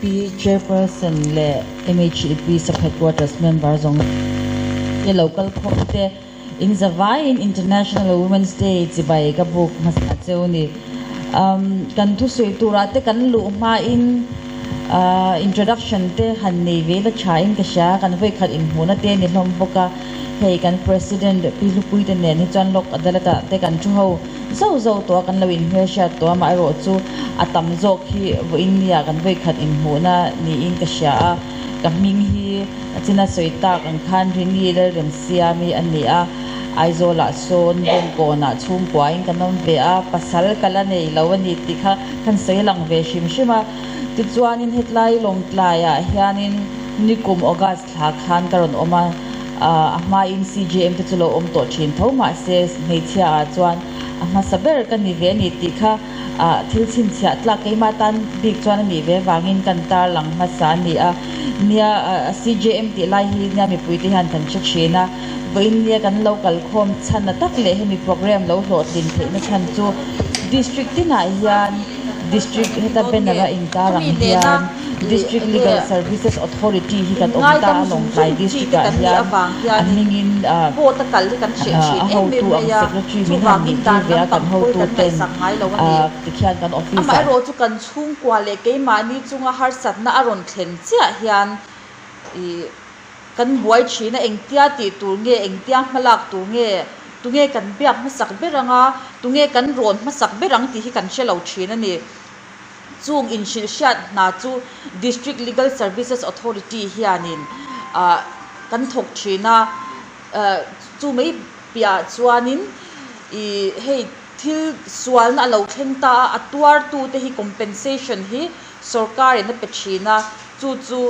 Pi Chairperson leh MHEP Sub-Headquarters member zawng te lo kal khawm te in zavaiin International Women's Day chibai ka buk hmasa cheu ni. Kan thusawi turah te kan luh hmain introduction te han nei ve la thain ka hria, kan vawikhat inhmuhna te ni hlawm bawk a, hei kan President Pi Hlupuite nen hi chuan Lok Adalat ah te kan thu ho. Zauh zauh tawh a kan lo inhmelhriat tawh a, amaherawh chu a tam zawk hi vawiin nia kan vawikhat inhmuhna niin ka hria a, ka hming hi a china sawi tak ang khan Rini Lalremsiami a ni a, Aizawlah sawn Bawngkawnah chhungkuain kan awm ve a, pasal ka la nei lo a ni tih kha kan sawi lang ve hrim hrim a, tichuanin hetlai Lawngtlaiah hianin nikum August thla khan ka rawn awm a, a hmain CJM te chu lo awm tawh thin tho mahse hmeichhia ah chuan a hmasa ber ka ni ve a ni tih kha thil chhinchhiah tlak keimah tan bik chuan a nih ve vangin kan tarlang hmasa a ni a. Nia CJM tih lai hi nia mipui te hian kan hre thin a, vawiin nia kan lo kalkhawm chhan na tak leh hemi program lo hlawhtlin theihna chhan chu District tinah hian District heta banner a intar ang hian District Legal Services Authority hi kan awm ta a Lawngtlai District ah hian a hmingin a hotu ang Secretary min han nih tir ve a kan hotu ten tikhian kan office ah. Amaherawhchu kan chhungkua leh keimahni chunga harsatna a rawn thlen chiah hian ih kan buai thin a, engtia tih tur nge, engtia hmalak tur nge, tunge kan biak hmasak ber anga, tunge kan rawn hmasak ber ang tih hi kan hre lo thin a ni. Chung inhrilhhriat hna chu District Legal Services Authority hianin kan thawk thin a, chu mai piahah chuanin ih hei thil sualna a lo thleng ta a, a tuartute hi compensation hi sorkarin a pe thin a, chu chu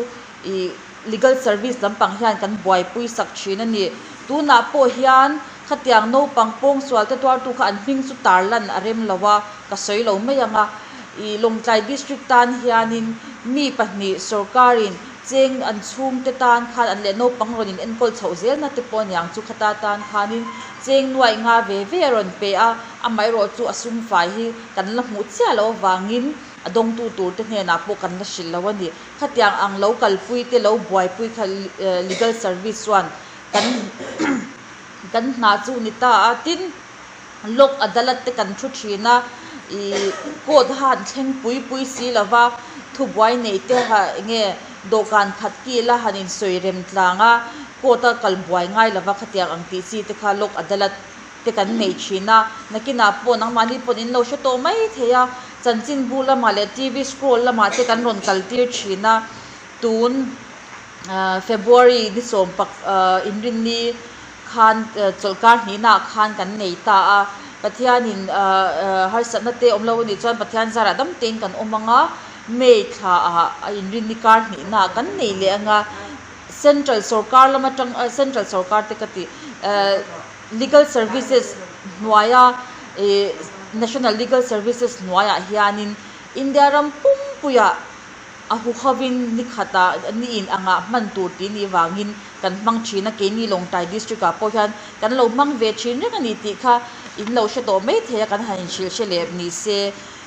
ih Legal Service lampang hian kan buaipui sak thin a ni. Tunah pawh hian khatiang naupang pawngsual te tuartu kha an hming chu tarlan a rem lo a, ka sawi lo mai ang a. Ih Lawngtlai District tan hianin mi pahnih sorkarin cheng an chhungte tan khan an leh naupang rawn in enkawl chhoh zelna te pawh aniang chu khata tan khanin cheng nuaih nga ve ve a rawn pe a, amaherawh chu a sum fai hi kan la hmuh chiah loh avangin a dawngtu turte hnenah pawh kan la hrilh lo a ni. Khatiang ang lo kalpui te lo buaipui kha legal service chuan kan kan hna chu ni ta a, tin Lok Adalat te kan thu thin a, ih court han thleng pui pui si lova thubuai neih te ha enge dawhkan khat kila han insawi rem tlang a, court a kal buai ngai lova khatiang ang tih chi te kha Lok Adalat te kan nei thin a, nakinah pawh nangmahni pawh in lo hre tawh mai thei a, chanchinbu lamah leh TV scroll lamah te kan rawn kal tir thin a, tun ah February ni sawm pak ah inrinni khan chawlhkar hnihnaah khan kan nei ta a, Pathianin ah harsatna te awm lo anih chuan Pathian zarah dam tein kan awm ang a, May thla ah a inrinni kar hnihnaah kan nei leh ang a, Central sorkar lam atang Central sorkar te ka ti eh. Legal Services hnuaia ih National Legal Services hnuaiah hianin India ram pumpuiah a hu hovin ni khatah ni in angah hman tur tih nih vangin kan hmang thin a, keini Lawngtlai District ah pawh hian kan lo hmang ve thin reng a ni tih kha in lo hre tawh mai thei a, kan han inhrilh hre leh ni se.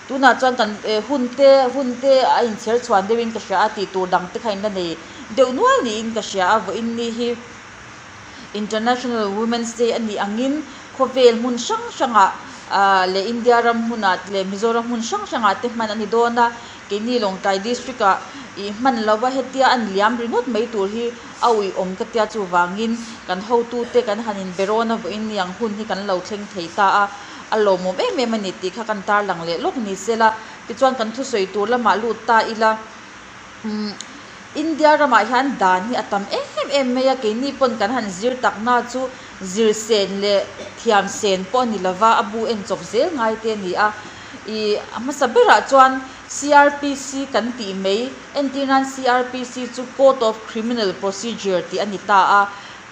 Tunah chuan kan hun te hun te a inchher chhuan deuhin ka hria a tih tur dang te kha in la nei deuh nual niin ka hria a, vawiin ni hi. International Women's Day a nih angin khawvel hmun hrang hrangah leh India ram hmunah leh Mizoram hmun hrang hrangah te hman a ni dawn a, keini Lawngtlai District ah ih hman lova hetia an liam ringawt mai tur hi a uiawm ka tia chuvangin kan hotute kan han inbe rawn a vawiin niang hun hi kan lo thleng thei ta a, a lawmawm em em a ni tih kha kan tarlang leh lawk ni sela tichuan kan thusawi tur lamah lut ta ila. Umm India ramah hian dan hi a tam em em mai a, keini pawn kan han zir takna chu zir sen leh thiam sen pawh a ni lova, a bu en chawp zel ngai te a ni a. Ih a hmasa berah chuan CRPC kan tih mai, entir nan CRPC chu Code of Criminal Procedure tih a ni ta a,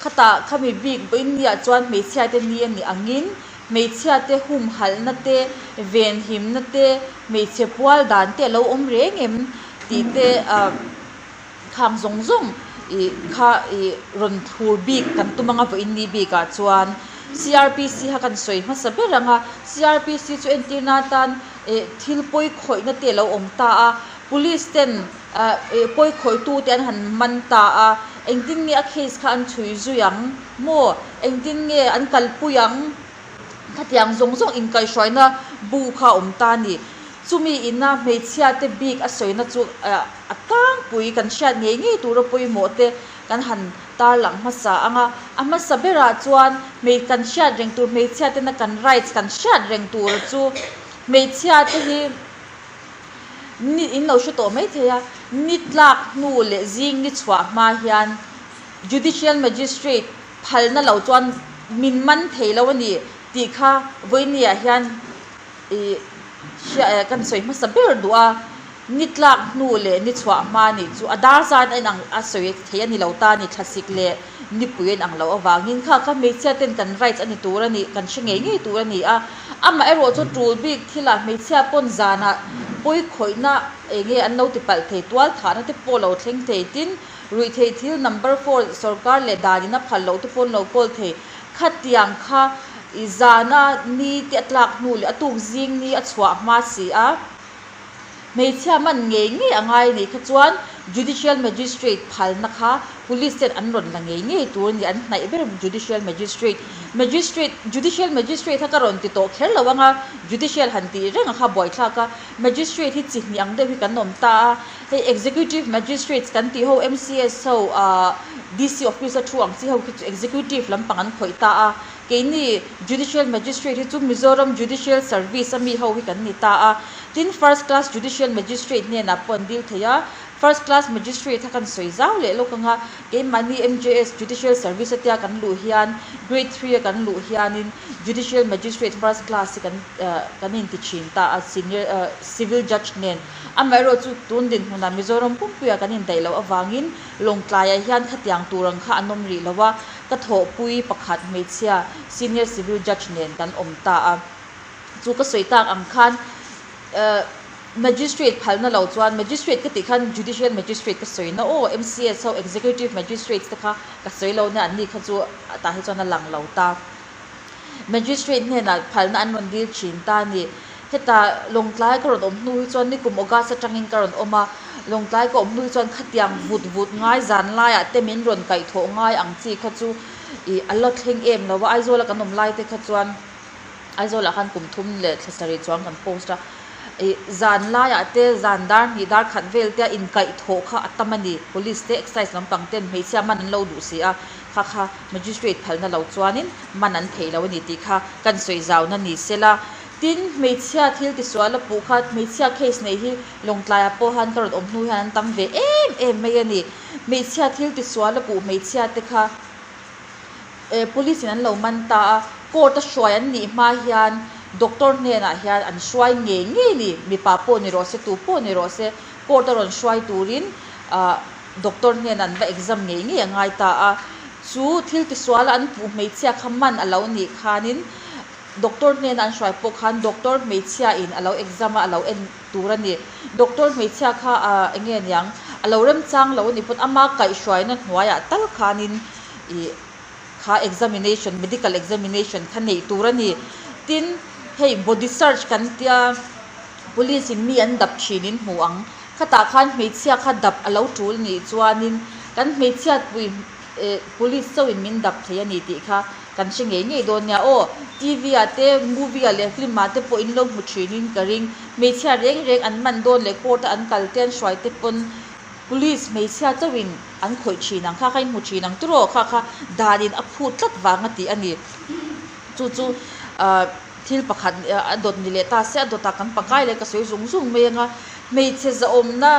khatah khami bik India chuan hmeichhia te ni a nih angin hmeichhia te humhalhna te, venhimna te, hmeichhe pual dan te a lo awm reng em tih te ah khang zawng zawng ih kha ih rawn thlur bik kan tum anga vawiin ni bikah chuan CRPC kha kan sawi hmasa ber ang a, CRPC chu entirna atan ih thil pawi khawihna te a lo awm ta a. Police ten pawi khawih tute an han man ta a, engtin nge a case kha an chhui zui ang maw? Engtin nge an kalpui ang? Khatiang zawng zawng inkaihhruaina bu kha a awm ta a ni. Chumi ina hmeichhia te bik a sawina chu a tlangpui kan hriat ngei ngei tura pawimawh te kan han tarlang hmasa ang a. A hmasa berah chuan hmei kan hriat reng tur hmeichhia tena kan rights kan hriat reng tur chu hmeichhia te hi ni in lo hre tawh mai thei a, ni tlak hnu leh zing ni chhuah hma hian Judicial Magistrate phalna lo chuan min man thei lo a ni tih kha vawinia hian ih hria kan sawi hmasa ber duh a, ni tlak hnu leh ni chhuah hma nih chu a dar zan a inang a sawi thei a ni lo ta a ni, thlasik leh nipui a inang loh avangin kha kha hmeichhia ten kan rights a ni tur a ni, kan hre ngei ngei tur a ni a, amaherawh chu tul bik thilah hmeichhia pawn zanah pawi khawihna eng nge an lo ti palh thei, tual thahna te pawh lo thleng thei tin Ruihtheih thil number four sorkar leh danin a phal loh te pawh an lo kawl thei. Khatiang kha i zana ni te a tlak hnu leh a tuk zing ni a chhuah hma si a, hmeichhia man ngei ngei a ngai a nih kha chuan Judicial Magistrate phalna kha Police ten an rawn la ngei ngei tur a ni, an hnaih ber Judicial Magistrate. Magistrate, Judicial Magistrate kha ka rawn ti tawh kher lo ang a, Judicial han tih reng a kha buaithlak a, Magistrate hi chi hnih ang deuh hi kan awm ta a, Hei Executive Magistrates kan tih ho MCS ho ahh DC office a thu ang chi ho khi chu Executive lampang an khawih ta a, keini Judicial Magistrate hi chu Mizoram Judicial Service a mi ho hi kan ni ta a, tin First Class Judicial Magistrate hnenah pawh an dil thei a, First Class Magistrate kha kan sawi zau leh lawk ang a, keimahni MJS Judicial Service atia kan luh hian Grade three a kan luh hianin Judicial Magistrate First Class hi kan kan inti thin ta a, Senior Civil Judge nen. Amaherawh chu tun dinhmunah Mizoram pumpuia kan indaih loh avangin Lawngtlaiah hian khatiang tur ang kha an awm rih lo a, ka thawhpui pakhat hmeichhia Senior Civil Judge nen kan awm ta a. Chu ka sawi tak ang khan Magistrate phalna lo chuan Magistrate ka tih khan Judicial Magistrate ka sawi na aw, MCS ho Executive Magistrates te kha ka sawi lo nia an ni kha chu tah hi chuan a lang lo ta. Magistrate hnenah phalna an rawn dil thin ta a ni. Heta Lawngtlai ka rawn awm hnu hi chuan nikum August atangin ka rawn awm a, Lawngtlai ka awm hnu hi chuan khatiang vut vut ngai zan laiah te min rawn kaihthawh ngai ang chi kha chu ih a la thleng em lo va, Aizawla kan awm lai te kha chuan Aizawlah khan kum thum leh thla sarih chuang kan post a, ih zan laiah te zan dar hnih dar khat vel te a inkaihthawh kha a tam a ni, Police te excise lampang ten hmeichhia man an lo duh si a, kha kha Magistrate phalna lo chuanin man an theih lo a ni tih kha kan sawi zauna ni sela. Tin, hmeichhia thil tisual a puh kha hmeichhia case nei hi Lawngtlaiah pawh han ka rawn awm hnu hian an tam ve em em mai a ni. Hmeichhia thil tisual a puh hmeichhia te kha police in an lo man ta a, court a hruai an nih hma hian doctor hnenah hian an hruai ngei ngei a ni. Mipa pawh ni rawh se, tu pawh ni rawh se court a rawn hruai turin ah Doctor hnenah an va exam ngei ngei a ngai ta a, chu thil tisuala an puh hmeichhia kha man a lo nih khanin doctor hnenah an hruai pawh khan doctor hmeichhia in a lo exam a, a lo en tur a ni. Doctor hmeichhia kha ah eng nge niang a lo remchang lo a nih pawn ama kaihhruaina hnuaiah tal khanin ih kha examination medical examination kha neih tur a ni. Tin, hei body search kan tia police in mi an dap thin in hmu ang. Khatah khan hmeichhia kha dap a lo tul nih chuanin kan hmeichhiatpui eh police chauhin min dap thei a ni tih kha kan hre ngei ngei dawn nia aw. TV ah te movie ah leh film ah te pawh in lo hmu thinin ka ring. Hmeichhia reng reng an man dawn leh court a an kal te an hruai te pawn police hmeichhia chauhin an khawih thin ang kha kha in hmu thin ang tiraw kha kha danin a phut tlat vang a tih a ni. Chu chu ah. Thil pakhat a dawt ni leh ta se a dawtah kan pakai leh ka sawi zung zung mai anga hmeichhe zahawmna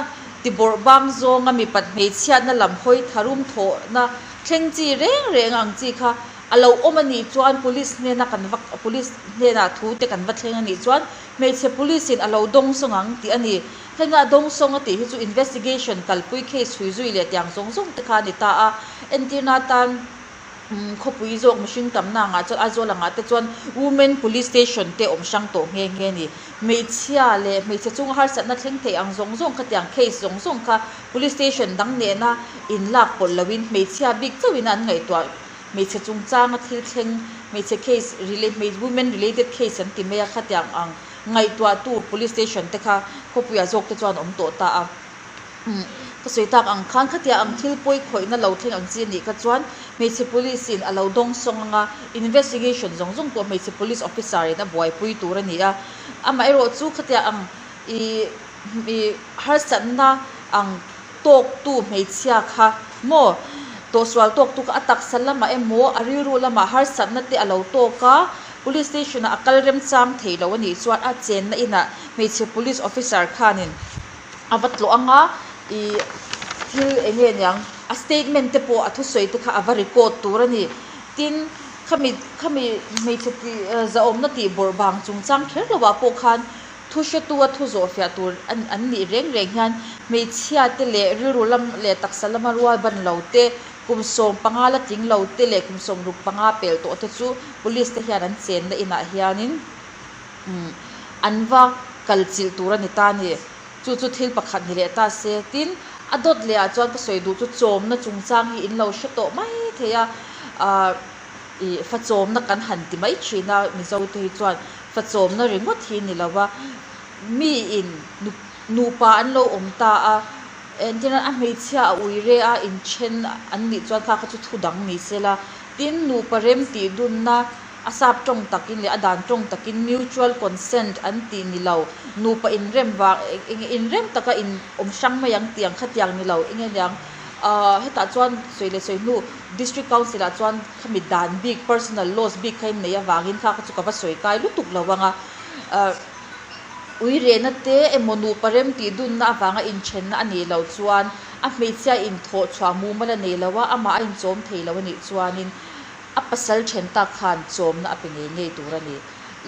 tibawrh bang zawnga mipat hmeichhiatna lam hawi tharum thawhna thleng chi reng reng ang chi kha a lo awm a nih chuan police hnena kan va police hnenah thu te kan va thleng a nih chuan hmeichhe police in a lo dawng sawng ang tih a ni. Heng a dawng sawng a tih hi chu investigation kalpui case chhui zui leh tiang zawng zawng te kha a ni ta a, entirna atan. Khawpui zawk mihring tamna angah chuan Aizawl angah te chuan Women Police Station te awm hrang tawh nghe nghe a ni. Hmeichhia leh hmeichhe chunga harsatna thleng thei ang zawng zawng kha tiang case zawng zawng kha Police Station dang nena inlak pawlh loin hmeichhia bik chauhin an ngaihtuah hmeichhe chungchanga thil thleng hmeichhe case women related case an ti mai a khatiang ang. ngaihtuahtu Police Station te kha khawpuiah zawk te chuan awm tawh ta a. Ka sawi tak ang khan khatia ang thil pawi khawihna lo thleng ang chi a nih kha chuan hmeichhe police in a lo dawng sawng ang a, investigation zawng zawng pawh hmeichhe police officer in a buaipui tur a ni a. Amaherawh chu khatia ang ih ih harsatna ang tawktu hmeichhia kha maw tawhsual tawktu kha a taksa lamah emaw a rilru lamah harsatna te a lo tawk a, police station ah a kal remchang thei lo a nih chuan a chenna inah hmeichhe police officer khanin a va tlawh ang a, ih thil eng nge niang a statement te pawh a thusawi te kha a va record tur a ni. Tin, khami khami hmeichhe tih zahawmna tih bawrh vang chungchang kher lovah pawh khan thu hretu a thu zawh fiah tur an nih reng reng hian hmeichhia te leh rilru lam leh taksa lama rual ban lo te, kum 15 la tling lo te leh kum 65 pel tawh te chu police te hian an chenna inah hianin an va kal chilh tur a ni ta a ni. Chu chu thil pakhat ni leh ta se. Tin, a dawt leh ah chuan ka sawi duh chu chawmna chungchang hi in lo hre tawh mai thei a, ah ih fachawmna kan han ti mai thin a, Mizo te hi chuan fachawmna ringawt hi ni lo va, mi in nupa an lo awm ta a, entirna a hmeichhia a ui re a inthen an nih chuan kha kha chu thu dang ni se la, tin nupa rem tih dunna A sap tawng takin leh a dan tawng takin mutual consent an tih ni lo, nupa inrem vang eng inrem taka in awm hrang mai ang tih ang khatiang ni lo eng nge niang ahh hetah chuan sawi leh sawi hnu District Council ah chuan khami dan bik personal laws bik kha in nei avangin kha kha chu ka va sawi kai lutuk lo ang a ahh ui rehna te emaw nupa rem tih dunna avanga inthenna a nih loh chuan a hmeichhia inthawh chhuah mumal a nei lo a amah a inchawm thei lo a nih chuanin A pasal then tak khan chawmna a pe ngei ngei tur a ni.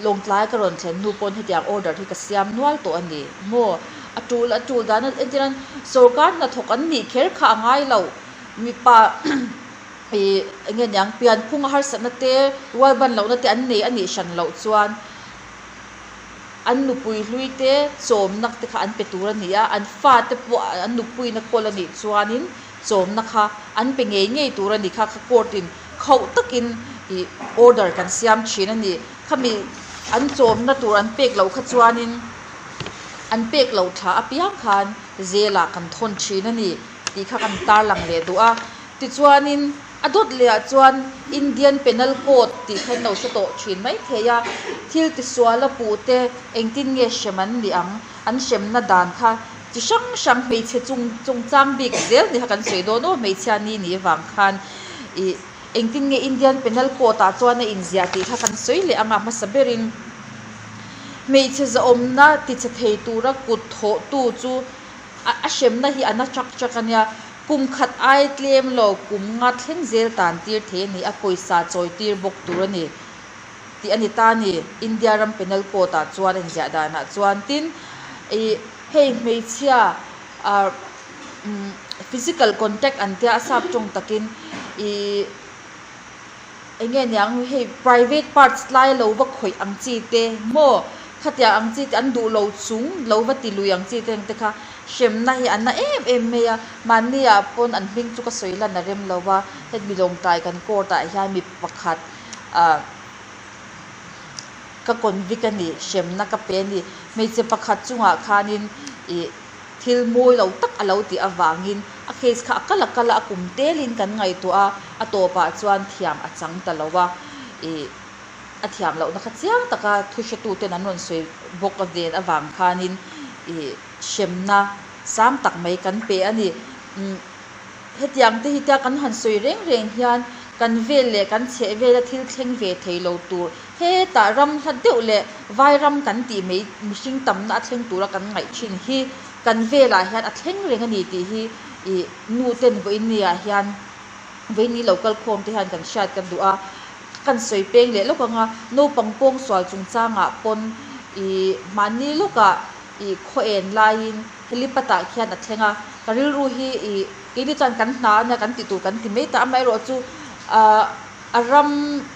Lawngtlai ka rawn thlen hnu pawn hetiang order hi ka siam nual tawh a ni. Maw? A tul a tul dan a entir an sorkar hnathawk an nih kher kha a ngai lo. Mipa ih eng nge niang pianphung a harsatna te rualban lohna te an nei a nih hran loh chuan an nupui hlui te chawmna te kha an pe tur a ni a, an fate pawh an nupuiin a kawl a nih chuanin chawmna kha an pe ngei ngei tur a ni kha kha court in khauh takin ih order kan siam thin a ni. Khami an chawmna tur an pek loh kha chuanin an pek loh thla apiang khan jail ah kan thawn thin a ni tih kha kan tarlang leh duh a. Tichuanin a dawt leh ah chuan Indian Penal Code tih kha in lo hre tawh thin maithei a, thil tisual a puh te engtin nge hrem an nih ang? An hremna dan kha chi hrang hrang hmeichhe chung chungchang bik zel ni kha kan sawi dawn aw hmeichhia ni ni vang khan ih engtin nge Indian Penal Code ah chuan a inziah tih kha kan sawi leh anga hmasa berin hmeichhe zahawmna tichhe thei tura kut thawhtu chu a a hremna hi a na chak chak a nia kum khat ai tlem lo kum nga thleng zel tan tir thei a ni a pawisa chawi tir bawk tur a ni. tih a ni ta a ni. India ram Penal Code ah chuan a inziah danah chuan tin ih hei hmeichhia ah umm physical contact an tia a sap tawng takin ih eng nge niang hei private parts lai lo va khawih ang chi te maw khatiang ang chi te an duh lo chung lo va ti lui ang chi te ang te kha hremna hi a na em em mai a mahni ah pawn an hming chu ka sawi lan a rem lo va hemi lawngtlai kan court ah hian mi pakhat ah ka convict a ni, hremna ka pe a ni. Hmeichhe pakhat chungah khanin ih thil mawi lo tak a lo tih avangin a case kha a kal a kal a, a kum telin kan ngaihtuah a, a tawpah chuan thiam a chang ta lo a, ih a thiam lohna kha chiang taka thu hretuten an rawn sawi bawk a ven avang khanin ih hremna sang tak mai kan pe a ni. Hetiang te hi tia kan han sawi reng reng hian kan vel leh kan chheh vela thil thleng ve thei lo tur hetah ram hla deuh leh vai ram kan tih mai mihring tamna a thleng tura kan ngaih thin hi kan velah hian a thleng reng a ni tih hi ih nu ten vawiin ah hian vawiin lo kal khawm te hian kan hriat kan duh a kan sawi peng leh lawk ang a naupang pawngsual chungchangah pawn ih mahni lawkah ih khaw en laiin Helipad ah khian a thleng a, ka rilru hi ih keini chuan kan hna a nia kan tih tur kan ti mai ta, amaherawh chu ah a ram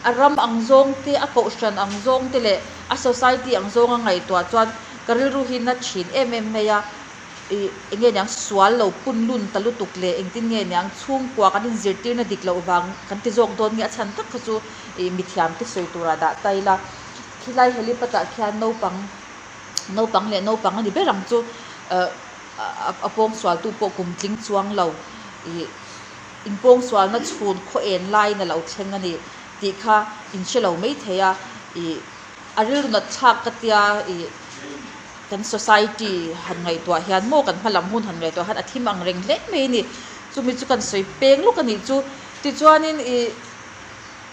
a ram ang zawng te a kohhran ang zawng te leh a society ang zawnga ngaihtuah chuan ka rilru hi na thin em em mai a, ih eng nge niang sual lo pun lun ta lutuk leh engtin nge niang chhungkua kan inzirtirna dik loh vang kan ti zawk dawn nge a chhan tak kha chu ih mithiam te sawi turah dah ta ila khilai helipad ah khian naupang. Naupang leh naupang a ni ber ang chu a pawngsualtu pawh kum tling chuang lo ih inpawngsualna chhun khaw en laiin a lo thleng a ni tih kha in hre lo maithei a ih a rilru nat thlak ka tia ih kan society han ngaihtuah hian maw kan hma lam hun han ngaihtuah hian a thim ang reng hle mai a ni chumi chu kan sawi peng lawk a nih chu tichuanin ih.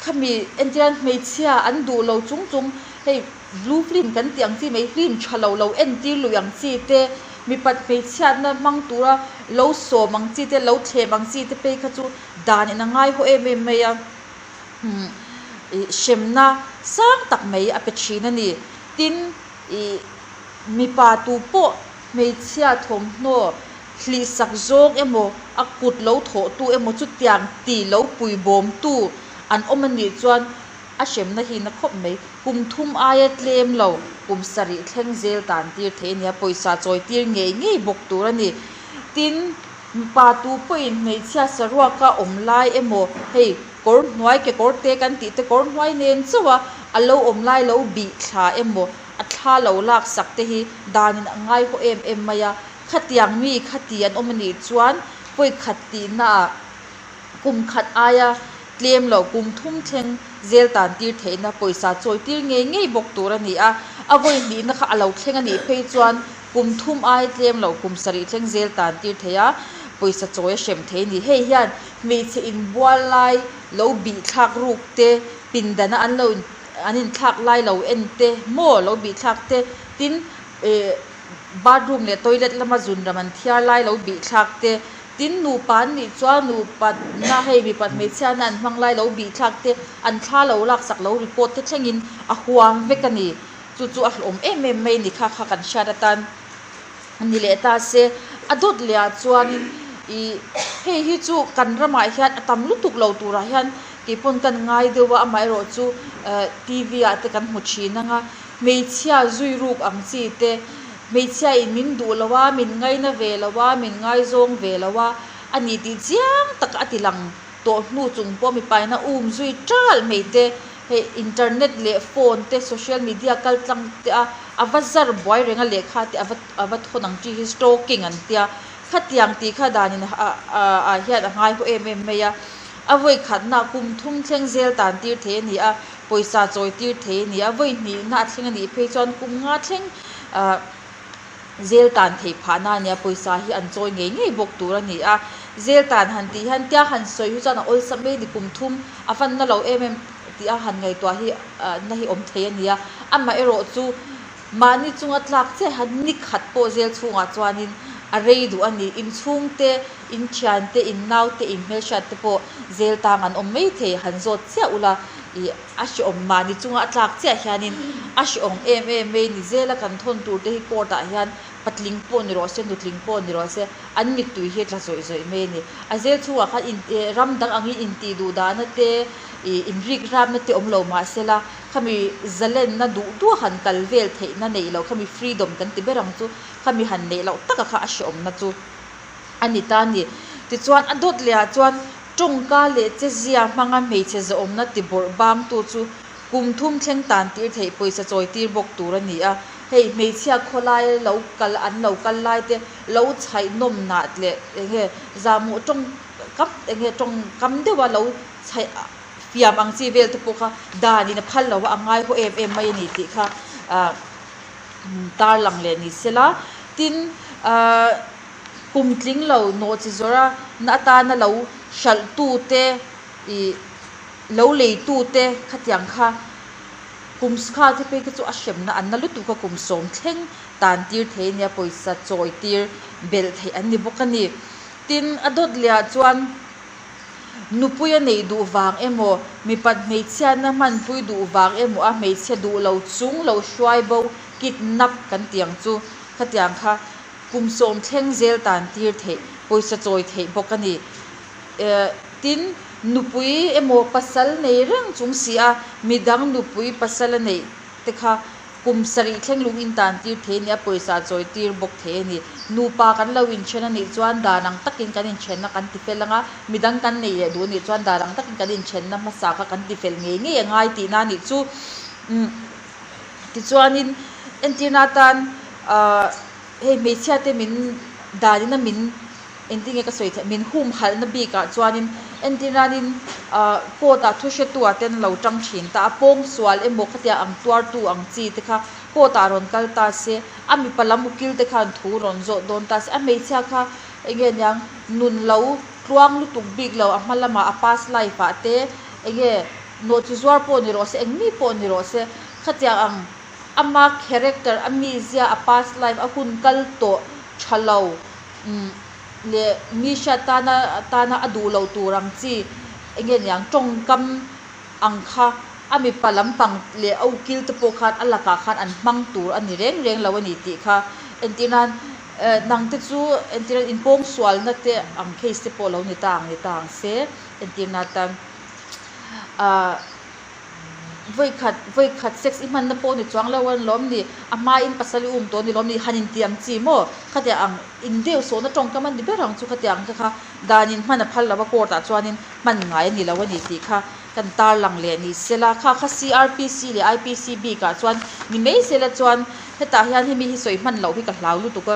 Khami entian hmeichhia an duh lo chung chung hei blue film kan tih ang chi mai film tha lo lo entir lui ang chi te mipat hmeichhiatna hmang tura lo sawm ang chi te lo thlem ang chi te phei kha chu dan in a ngai haw em em mai a umm ih hremna sang tak mai a pe thin a ni tin ih mipa tu pawh hmeichhia thawmhnaw Hlihsak zawng emaw, a kut lo thawhtu emaw chutiang ti lo puibawmtu an awm a nih chuan a hremna hi na khawp mai. Kum thum aia tlem lo, kum sarih thleng zel tan tir thei a nia, pawisa chawi tir ngei ngei bawk tur a ni. Tin, mipa tu pawhin hmeichhia saruaka awm lai emaw, hei kawr hnuai kekawr te kan tih te kawr hnuai nen chauh a, a lo awm lai lo bih thla emaw, a thla lo laksak te hi danin a ngaihawh em em mai a. Khatiang mi khati an awm a nih chuan pawi khat tihnaah kum khat aia tlem loh kum thum thleng zel tan tir theihna pawisa chawi tir ngei ngei bawk tur a ni a. A vawi hnihna kha a lo thleng a nih phei chuan kum thum aia tlem loh kum sarih thleng zel tan tir theih a, pawisa chawi a hrem thei a ni. Hei hian hmeichhe inbual lai lo bih thlak ruk te, pindana an lo an inthlak lai lo en te, maw lo bih thlak te, tin eh Bathroom leh toilet lama zun ram an thiar lai lo bih thlak te, tin nupa an nih chuan nupa na hei mipat hmeichhia na an hmang lai lo bih thlak te, an thla lo laksak lo report te thlengin a huam vek a ni. Chu chu a hlawm em em mai ni kha kha kan hriat atan a ni leh ta se. A dawt leh ah chuanin ih hei hi chu kan ramah hian a tam lutuk lo turah hian keipawn kan ngai deuh a, amaherawhchu TV ah te kan hmu thin ang a. Hmeichhia zui ruk ang chi te, hmeichhia in min duh lo a, min ngaina ve lo a, min ngaizawng ve lo a, a ni tih chiang tak a ti lang tawh hnu chung pawh mipa in a um zui ṭalh mai te, hei internet leh phone te social media kal tlang te a, a va zar buai reng a lehkha te a va a va thawn ang chi hi stalking an tia, khatiang tih kha dan in a ah hian a ngaihawh em em mai a, a vawi khatna kum thum thleng zel tan tir thei a ni a. Pawisa chawi tir thei a ni a, vawi hnihna a thleng a nih phei chuan kum nga thleng ah zel tan theih phahna a nia, pawisa hi an chawi ngei ngei bawk tur a ni a. Zel tan han tih hian tia han sawi hi chuan a awlsam mai a ni, kum thum a fan na lo em em tih a han ngaihtuah hi ah na hi awm thei a ni a. Amaherawh chu mahni chunga tlak chiah hian ni khat pawh zel chhungah chuanin a rei duh a ni, inchhungte In thiante, in naute, in hmelhriatte pawh zel tang an awm mai thei, han zawt chiah ula ih a hreawm mahni chunga a tlak chiah hianin a hreawm em em mai ni zela kan thawn tur te hi court ah hian patling pawh ni rawh se nutling pawh ni rawh se an mittui hi a tla zawih zawih mai a ni. A zel chhungah khan in eh ram dang angin intih duh dahna te ih inrik ramna te awm lo mahsela khami zalenna duh duh a han kal vel theihna neih loh khami freedom kan ti ber ang chu khami han neih loh taka kha a hreawmna chu. a ni ta a ni. Tichuan, a dawt lehah chuan tawngka leh chezia hmanga hmeichhe zawhawmna ti bawrh bangtu chu kum thum thleng tan tir theih pawisa chawi tir bawk tur a ni a. Hei hmeichhia khawlai lo kal an lo kal lai te lo chhaih nawm nah leh eng nge zahmawh tawngkam eng nge tawngkam deuha lo chhaih fiam ang chi vel te pawh kha danin a phal lo a, a ngaihawh em em mai a ni tih kha ah tarlang leh ni sela. Tin, ah. Kum tling lo nawh chi zawrh a na atana lo hralh tu te ih lo lei tu te khatiang kha kum kha te phei kha chu a hremna an na lutuk a kum sawm thleng tan tir thei a nia pawisa chawi tir belh theih an ni bawk a ni. Tin a dawt leh ah chuan nupui a neih duh vang emaw mipat hmeichhiatna hmanpui duh vang emaw a hmeichhia duh lo chung lo hruai bo kidnap kan tih ang chu khatiang kha Kum sawm thleng zel tan tir theih, pawisa chawi theih bawk a ni. Tin, nupui emaw pasal nei reng chung si a, midang nupui pasal a neih te kha kum sarih thleng lung in tan tir thei a ni a, pawisa chawi tir bawk thei a ni. Nupa kan lo inthen a nih chuan dan ang takin kan inthenna kan ti fel ang a, midang kan nei leh duh a nih chuan dan ang takin kan inthenna hmasa kha kan ti fel ngei ngei a ngai tihna a nih chu. Tichuanin entirna atan. Ahh hei hmeichhia te min danin a min engtin nge ka sawi theih min humhalhna bikah chuanin entir nanin ahh court ah thu hretu ah ten lo tang thin ta a pawngsual emaw khatiang ang tuartu ang chi te kha court ah rawn kal ta se a mipa lam ukil te khan thu rawn zawh dawn ta se a hmeichhia kha eng nge niang nun lo tluang lutuk bik lo a hma lamah a past life ah te eng nge nawhchi zuar pawh ni rawh se eng mi pawh ni rawh se khatiang ang ama character a mizia a past life a hun kal tawh tha lo umm leh mi hriat tana tana a duh loh tur ang chi eng nge niang tawngkam ang kha a mipa lampang leh a ukil te pawh khan a lakah khan an hmang tur a ni reng reng lo a ni tih kha entir nan eh nang te chu entir nan inpawng sualna te ang case te pawh lo ni ta ang ni ta ang se entir nan tan ah. Vawikhat, vawikhat sex i hmanna pawh ni chuang lo an lawm ni, a hmain pasal i um tawh ni lawm ni, han intiam chi maw? Khatiang ang in deuh sawhna tawngkam a ni ber ang chu khatiang te kha danin hman a phal lo a court ah chuanin hman ngai a ni lo a ni tih kha kan tarlang leh ni sela kha kha CRPC leh IPC bik ah chuan ni mai sela chuan hetah hian hemi hi sawi hman loh hi ka hlau lutuk a.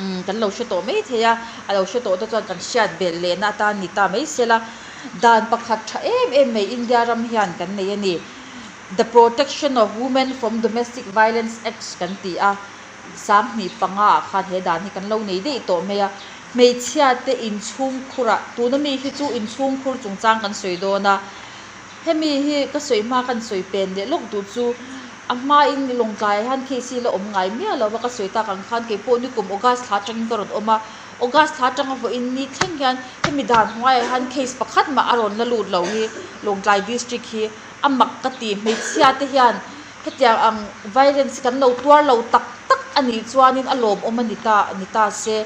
Umm kan lo hre tawh mai thei a, a lo hre tawh te chuan kan hriat belh lehna atan ni ta mai se la, dan pakhat tha em em mai India ram hian kan nei a ni. The Protection of Women from Domestic Violence Act kan ti a, 2005 ah khan he dan hi kan lo nei daih tawh mai a, hmeichhia te inchhungkhurah tuna mi hi chu inchhungkhur chungchang kan sawi dawn a, Hemi hi ka sawi hma kan sawi pen leh lawk duh chu a hmain Lawngtlaiah hian case hi la awm ngai miah lo va ka sawi tak ang khan keipawh nikum August thla atangin ka rawn awm a, August thla atanga vawiin ni thleng hian hemi dan hnuaiah hian case pakhat mah a rawn la lut lo hi Lawngtlai district hi a mak ka ti hmeichhia te hian hetiang ang violence hi kan lo tuar lo tak tak a nih chuanin a lawmawm a ni ta ni ta se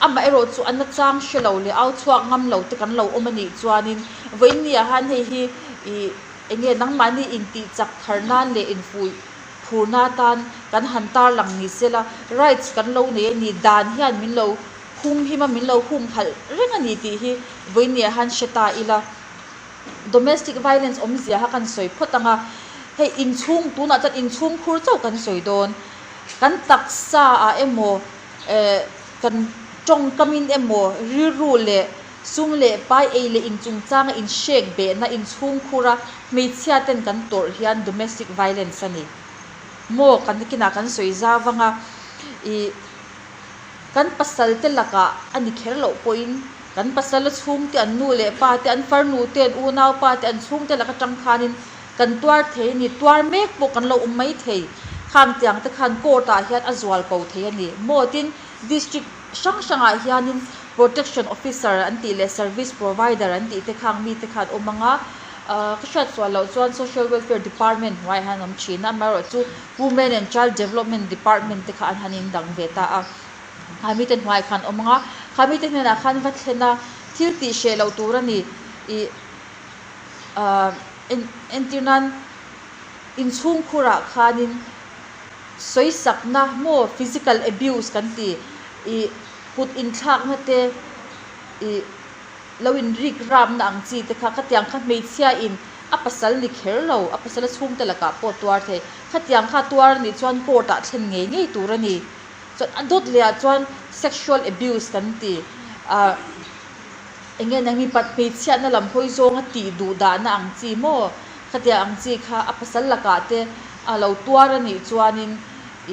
amaherawh chu a nachang hre lo leh au chhuak ngam lo te kan lo awm a nih chuanin Vawiin ni ah hian hei hi ih eng nge nangmahni intih chak thar nan leh infuih phurna atan kan han tarlang ni se la, rights kan lo nei a ni, dan hian min lo hum him a, min lo hum halh reng a ni tih hi vawiin ni ah hian hre ta ila. Domestic violence awmzia kha kan sawi phawt ang a, hei inchhung tunah chuan inchhung khur chauh kan sawi dawn, kan taksa ah emaw eh kan tawngkamin emaw rilru leh Sum leh pai ei leh in chungchanga inhrek behna inchhungkhura hmeichhia ten kan tawrh hian domestic violence a ni maw? Kan kinah kan sawi zau vang a, ih kan pasal te lakah a ni kher loh pawhin kan pasal a chhungte an nu leh pa te an farnu te an unau pa te an chhungte lak atang khanin kan tuar thei a ni, tuar mek pawh kan lo awm mai thei. Khang tiang te khan court ah hian a zual ko thei a ni maw? Tin, district hrang hrangah hianin protection officer an tih leh service provider an tih te khang mite kha an awm ang a, ahh ka hriat sual loh chuan social welfare department hnuaiah hian an awm thin a, amaherawh chu women and child development department te kha an han indang ve ta a, kha mite hnuaiah khan an awm ang a, kha mite hnenah khan va thlen a, thil tih hreh loh tur a ni ih ahh entir nan inchhungkhurah khanin. Sawisakna maw physical abuse kan ti ih kut inthlakna te ih lo in rik rapna ang chi te kha khatiang kha hmeichhia in a pasal ni kher lo a pasal a chhungte lakah pawh tuar thei khatiang kha tuar a nih chuan court ah thlen ngei ngei tur a ni chuan a dawt leh ah chuan sexual abuse kan ti ah eng nge nang mipat hmeichhiatna lam hawi zawnga tih duh dahna ang chi maw khatiang ang chi kha a pasal lakah te A lo tuar a nih chuanin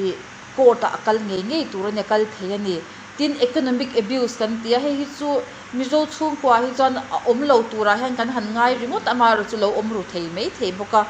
ih court ah a kal ngei ngei tur a ni, a kal thei a ni. Tin, economic abuse kan ti a, hei hi chu Mizo chhungkua hi chuan a awm lo turah hian kan han ngai ringawt amaherawh chu lo awm ru thei mai thei bawk a.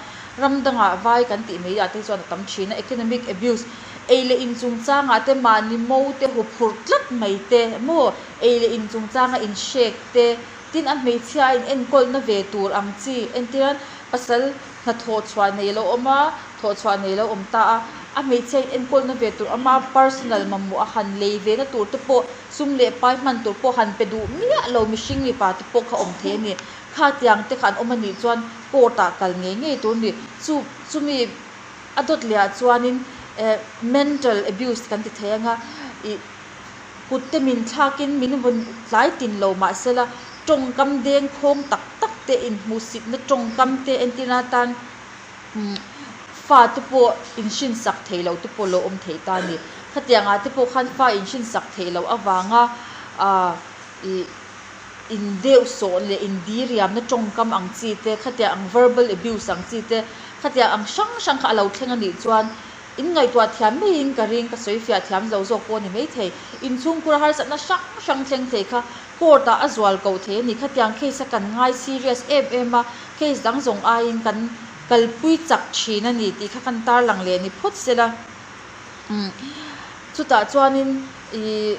Ram dangah vai kan tih mai ah te hi chuan a tam thin a, economic abuse ei leh in chungchangah te mahni mo te huphurh tlat mai te maw, ei leh in chungchanga inhrek te, tin a hmeichhia a in enkawlna ve tur ang chi entir pasal Hnathawh chhuah nei lo awm a, thawh chhuah nei lo awm ta a, a hmeichhia in enkawlna ve tur ama personal mamawh a han lei ve na tur te pawh sum leh pai hman tur pawh han pe duh miah lo mihring mipa te pawh kha awm thei a ni. Khatiang te kha an awm a nih chuan court ah kal ngei ngei tur a ni. Chu chumi a dawt leh ah chuanin eh mental abuse kan ti thei anga ih kut te min thlakin min vawn tlai tin lo mahsela tawngkam deng khawng tak tak te inhmuhsitna tawngkam te entirna atan fa te pawh inhrinsak thei lo te pawh lo awm thei ta a ni. Khatiang ah te pawh khan fa in hrinsak theih loh avanga ah ih in deuh sawh leh in diriamna tawngkam ang chi te, khatiang ang verbal abuse ang chi te, khatiang ang hrang hrang kha a lo thleng a nih chuan in ngaihtuah thiam maiin ka ring, ka sawi fiah thiam zo zawk pawh a ni maithei. Inchhungkhur harsatna hrang hrang thleng thei kha court ah a zual koh thei a ni. Khatiang case a kan ngai serious em em a, case dang zawng aiin kan kalpui chak thin a ni tih kha kan tarlang leh ni phawt sela. Umm chutah chuanin ih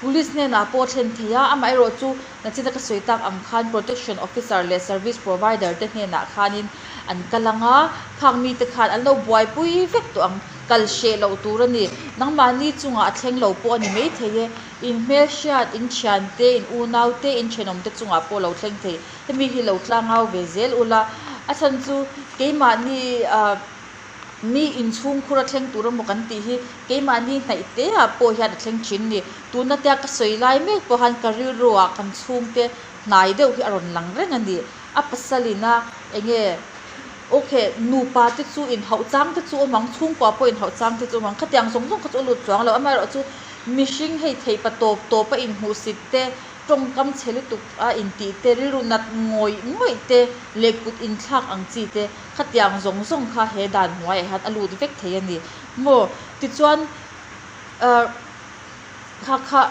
Police hnenah pawh a thlen thei a, amaherawh chu nachina ka sawi tak ang khan Protection Officer leh Service Provider te hnenah khanin an kal ang a, khang mite khan an lo buaipui vek tawh ang, kal hreh loh tur a ni. Nangmahni chungah a thleng lo pawh a ni maithei e, in hmelhriat, in thiante, in unaute, in thenawmte chungah pawh lo thleng thei. Hemi hi lo tlangau ve zel ula, a chhan chu keimahni ah. Mi inchhungkhur a thleng tur emaw kan tih hi keimahni hnaih te ah pawh hian a thleng thin ni. Tuna tia ka sawi lai mek pawh khan ka rilru ah kan chhungte hnai deuh hi a rawn lang reng a ni. A pasal in a enge ok nupa te chu inhauh chang te chu awm ang, chhungkua pawh inhauh chang te chu awm ang, khatiang zawng zawng kha chu a lut chuang lo. Amaherawhchu chu mihring hei thei pa tawp tawp a inhmuhsit te Tawngkam chhe lutuk a intih te, rilru nat ngawih ngawih te leh kut inthlak ang chi te khatiang zawng zawng kha he dan hnuaiah hian a lut vek thei a ni maw? Tichuan ah kha kha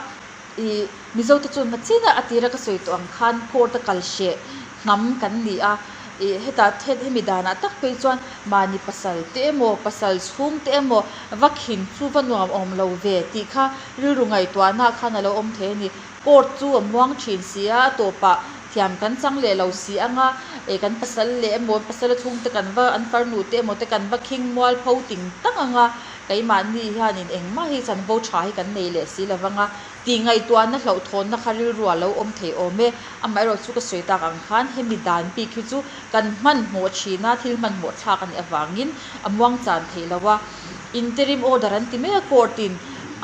ih Mizote chu nachina a tira ka sawi tawh ang khan court a kal hreh hnam kan ni a, ih hetah hemi danah tak phei chuan mahni pasal te emaw pasal chhung te emaw va khin chu va nuam awm lo ve tih kha rilru ngaihtuahna khan a lo awm thei a ni. Court chu a muang thin si a, a tawpah thiam kan chang leh lo si ang a, eh kan pasal leh emaw pasal a chhungte kan va an farnu te emaw te kan va khing mual pho ting tak ang a, keimahni hianin engmah hi chanvo tha hi kan nei leh si lo vang a, tih ngaihtuahna hlauhthawnna kha rilru a lo awm thei awm e. Amaherawh chu ka sawi tak ang khan hemi dan bik hi chu kan hmanhmawh thin a, thil hmanhmawh thlak a nih avangin a muang chan theih lo a. Interim order an ti mai a court in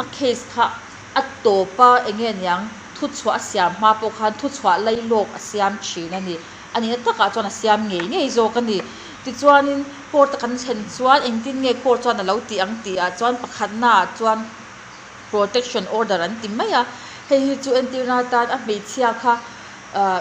a case kha a tawp a enge niang thuchhuah a siam hma pawh khan thuchhuah lailawk a siam thin a ni. A nihna takah chuan a siam ngei ngei zawk a ni. Tichuanin court a kan thlen chuan engtin nge court chuan a lo tih ang tih ah chuan pakhatna ah chuan protection order an ti mai a. Hei hi chu entirna atan a hmeichhia kha ah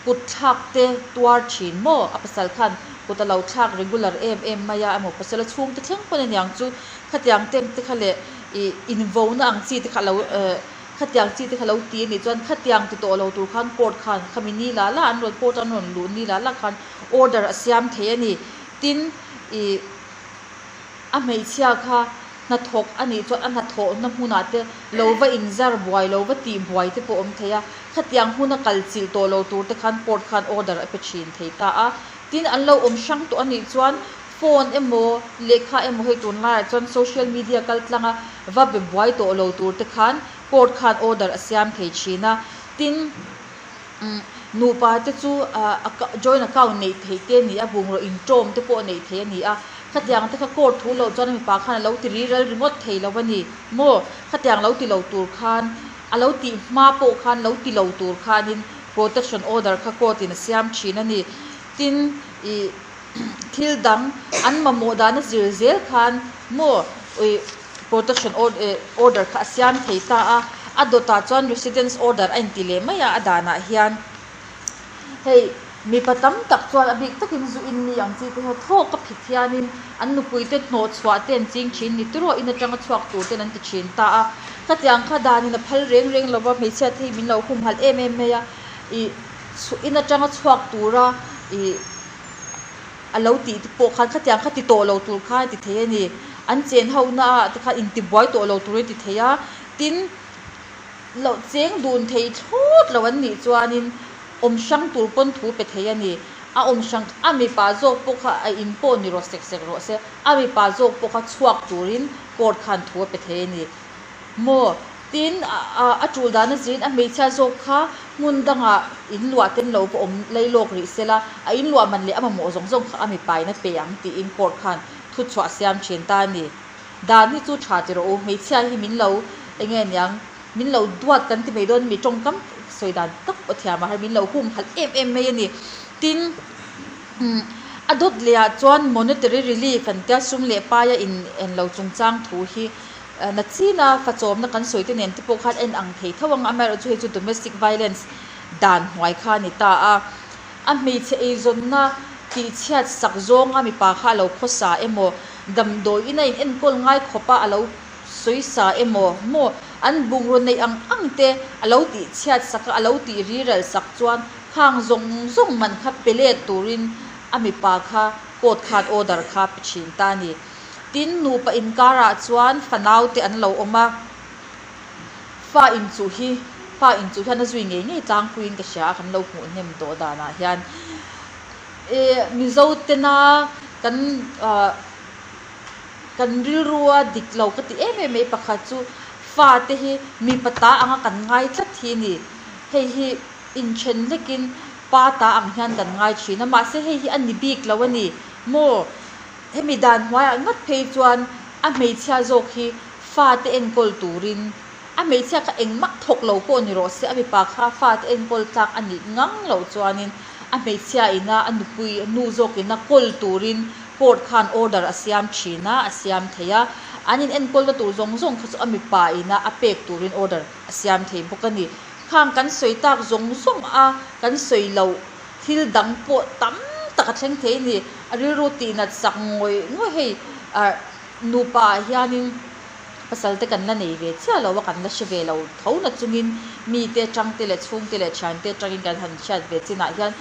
Kut thlak te tuar thin maw? A pasal khan kut a lo thlak regular em em mai a, emaw pasal a chhung te thleng pawn aniang chu khatiang tem te kha leh ih invona ang chi te kha lo eh khatiang chi te kha lo ti anih chuan khatiang ti tawh lo tur khan court khan khami ni la la an rawn court an rawn luh ni la la khan order a siam thei a ni. Tin ih. A hmeichhia kha hnathawk a nih chuan a hnathawhna hmunah te lo va inzar buai lo va tih buai te pawh awm thei a, khatiang hmuna kal chilh tawh lo tur te khan court khan order a pe thin thei ta a. Tin, an lo awm hrang tawh a nih chuan phone emaw lehkha emaw hei tunlaiah chuan social media kal tlanga va be buai tawh lo tur te khan court khan order a siam thei thin a. Tin. Nupa te chu joint account neih theih te a ni a, bungraw intawm te pawh neih theih a ni a. Khatiang te kha court thu loh chuan mipa khan a lo ti ri ral ringawt thei lo a ni maw? Khatiang lo ti lo tur khan, a lo tih hma pawh khan lo ti lo tur khanin protection order kha court in a siam thin a ni. Tin, ih thil dang an mamawh dana zir zel khan maw ih protection order kha a siam thei ta a, a dawtah chuan residence order a inti leh mai a, a danah hian hei mipa tam tak chuan a bik takin zu in mi ang chi te hian thawk a phit hianin an nupui te hnawh chhuah te an ching thin ni tiraw in atanga chhuak tur ten an ti thin ta a, khatiang kha danin a phal reng reng lo va hmeichhia te hi min lo humhalh em em mai a, ih in atanga chhuak tura ih. A lo tih te pawh khan khatiang kha ti tawh lo tur khan a ti thei a ni. An chen ho na ah te khan intibuai tawh lo tur a ti thei a, tin loh cheng dun thei thlawt lo an nih chuanin awm hrang tur pawn thu pe thei a ni. A awm hrang a mipa zawk pawh kha a in pawh ni rawh sek sek rawh se, a mipa zawk pawh kha chhuak turin court khan thu a pe thei a ni. Maw? Tin, a tul dan a zirin a hmeichhia zawk kha hmun dangah in luah ten lo va awm lei lawk rih se la, a in luah man leh a mamawh zawng zawng kha a mipain a pe ang tiin court khan thuchhuah siam thin ta a ni. Dan hi chu tha ti rawh u, hmeichhia hi min lo eng nge niang, min lo duat kan ti mai dawn mi tawngkam sawi dan tak pawh thiam ah hian min lo humhalh em em mai a ni. Tin, a dawt leh ah chuan monetary relief an tia sum leh paia in en lo chungchang thu hi. Nachina fachawmna kan sawi te nen te pawh khan en ang thei tho ang, amaherawhchu hei chu domestic violence dan hnuai kha a ni ta a. A hmeichhe eizawnna tihchhiat sak zawnga mipa kha a lo khawsa emaw, damdawiin a in enkawl ngai khawpa a lo sawisa emaw maw an bungraw neih ang ang te a lo tihchhiat sak a, a lo tih riral sak chuan khang zawng zawng man kha pe let turin a mipa kha court khan order kha pe thin ta a ni. Tin, nupa inkarah chuan fanau te an lo awm a, fa inchuh hi fa inchuh hian a zui ngei ngei tlangpuiin ka hria a, kan lo hmuh hnem tawh danah hian eh Mizo tena kan ah kan rilrua dik lo ka ti em em mai pakhat chu fate hi mipa ta anga kan ngai tlat hi a ni. Hei hi inthen hlekin pa ta ang hian kan ngai thin a, mahse hei hi a ni bik lo a ni maw? Hemi dan hnuaiah ngat phei chuan a hmeichhia zawk hi fate enkawl turin a hmeichhia kha engmah thawk lo pawh ni rawh se, a mipa kha fate enkawl tlak a nih ngang loh chuanin a hmeichhia ina a nupui nu zawkina kawl turin court khan order a siam thin a, a siam thei a. An in enkawlna tur zawng zawng kha chu a mipa ina a pek turin order a siam thei bawk a ni. Khang kan sawi tak zawng zawng a, kan sawi loh thil dang pawh tam tak a thleng thei a ni. A rilru tihnat sak ngawih ngawih hei nupa ah hianin pasal te kan la nei ve chiah lo a, kan la hre ve lo tho na chungin mite atang te leh chhungte leh thiante atangin kan han hriat ve chinah hian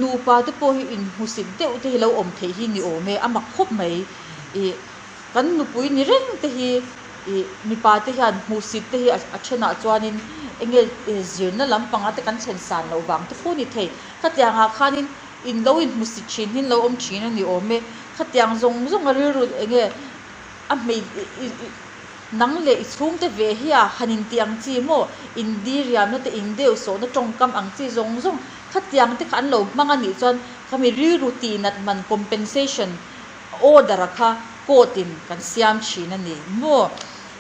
nupa te pawh hi inhmusit deuh te hi lo awm theih hi ni awm e, a mak khawp mai. Ih kan nupui ni reng te hi ih mipa te hian hmuhsit te hi a thenah chuanin enge zirna lampanga te kan thlen san loh vang te pawh a ni thei. Khatiangah khanin in lo inhmusit thin hi an lo awm thin a ni awm e. Khatiang zawng zawng a rilru enge A hmei nang leh i chhungte ve hi a han intih ang chi maw? Indiriamna te, indeuhsawhna tawngkam ang chi zawng zawng khatiang te kha an lo hmang a nih chuan khami rilru tihnat man compensation order a kha court in kan siam thin a ni maw?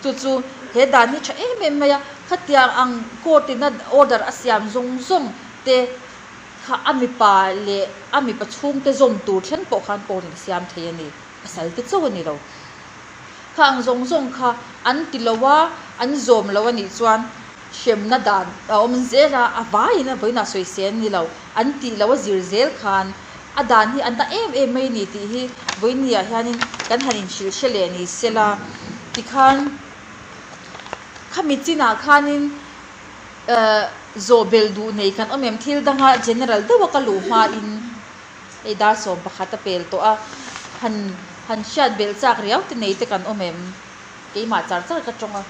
Chu chu he dan hi tha em em mai a, khatiang ang court in a order a siam zawng zawng te kha a mipa leh a mipa chhungte zawm tur thleng pawh khan court in a siam thei a ni. Pasal te chauh a ni lo. Kha ang zawng zawng kha an ti lo a, an zawm lo a nih chuan hremna dan a awm zel a, a vaiin a vawiinah sawi se an ni lo. An tih lo a zir zel khan a dan hi an ta em em mai a ni tih hi vawiinniah hianin kan han inhrilh hre leh ni se la. Tikhan khami chinah khanin zawhbelh duh nei kan awm em? Thil danga general deuha ka luh hmain. Hei dar 11 a pel tawh a, han han hriat belh chak riau te nei te kan awm em? Keimah char char ka tawng a.